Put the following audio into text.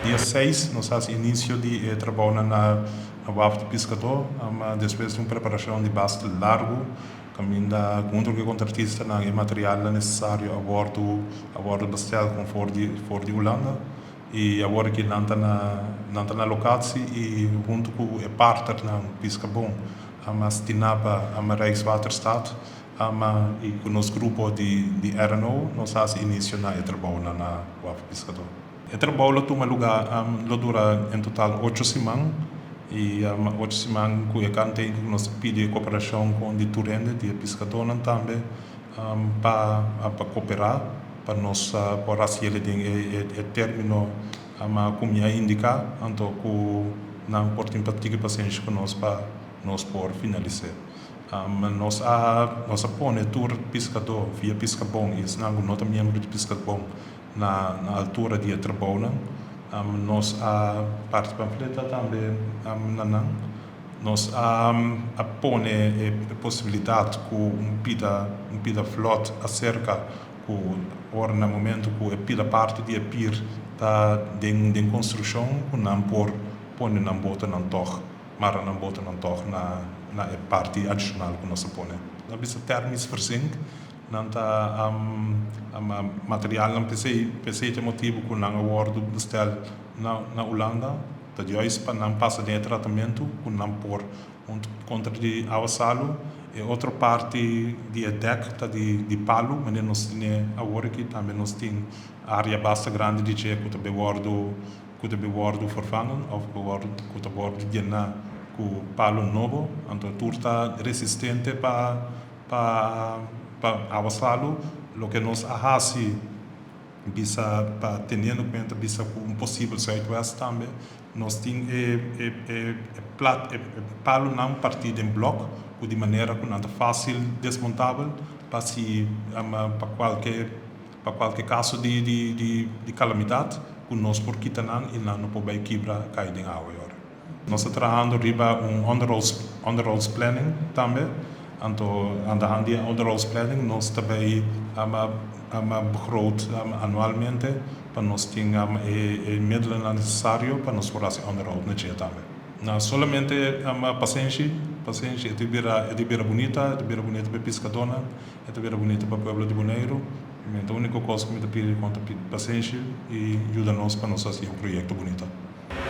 Dia 6 nos a hasi inisio di e trabounan na waf di Piskadó, despues di un preparashon di basta largu kaminda huntu ku e kontratistanan e materialnan nesesario a wòrdu a wòrdu bestèl kon for di for di Hulanda i awor aki nan ta na nan ta na lokatsi i huntu ku e partnernan Piskabon, Stinapa, Rijkswaterstaat i ku nos grupo di di RNO nos a hasi inisio na e trabounan na waf Piskadó. E trabou lo tuma lugá, lo dura en total 8 siman i 8 siman ku e kanten ku nos pidi koperashon ku di tur hende, di e piskadónan tambe, pa koperá pa nos por hasi den e término ku mi a indiká, anto ku nan por tin tiki pasenshi ku nos pa nos por finalisá. Nos a pone tur piskadó via Piskabon i esnan ku no ta miembro di Piskabon na altura di e trabounan. Nos a parti pamfleta tambe na nan. Nos a pone e posibilidat ku un pida vlot aserka ku ora na momento ku e pida parti di e pir ta den konstrukshon ku nan por pone nan botonan tòg, mara nan botonan tòg na e parti adishonal ku nos a pone. Nan bisa thermisch verzink, nan ta materialnan p'esei p'esei ta e motibu ku nan a wòrdu bestèl na Hulanda, ta juist pa nan pasa den e tratamentu ku nan por kontra di awa salu. E otro parti di e dek ta di palu, manera nos tin awor aki tambe nos tin área basta grandi di dje ku ta bai wòrdu ku ta bai wòrdu vervangen òf ku ta wòrdu yená ku palu nobo, anto tur ta resistente pa awa salu. Loke nos a hasi bisa pa teniendo kuenta bisa ku un posibel zuidwest tambe, nos tin e plat e palunan partí den blòk ku di manera ku nan ta fásil desmontabel pa si pa kualke kaso di kalamidat ku nos por kita nan i nan no por bai kibra kai den awa yora. Nos ta trahando riba un onderhoudsplanning tambe, anto aan de hand di onderhoudsplanning nos ta bai begroot anualmente pa nos tin e middelen nesesario pa nos por hasi onderhoud na dje tambe. Na solamente pasenshi, pasenshi, e ta bira bunita, e ta bira bunita pa piskadónan, e ta bira bunita pa pueblo di Boneiru. E úniko kos ku mi ta pidi konta pasenshi i yuda nos pa nos hasi un proyekto bunita.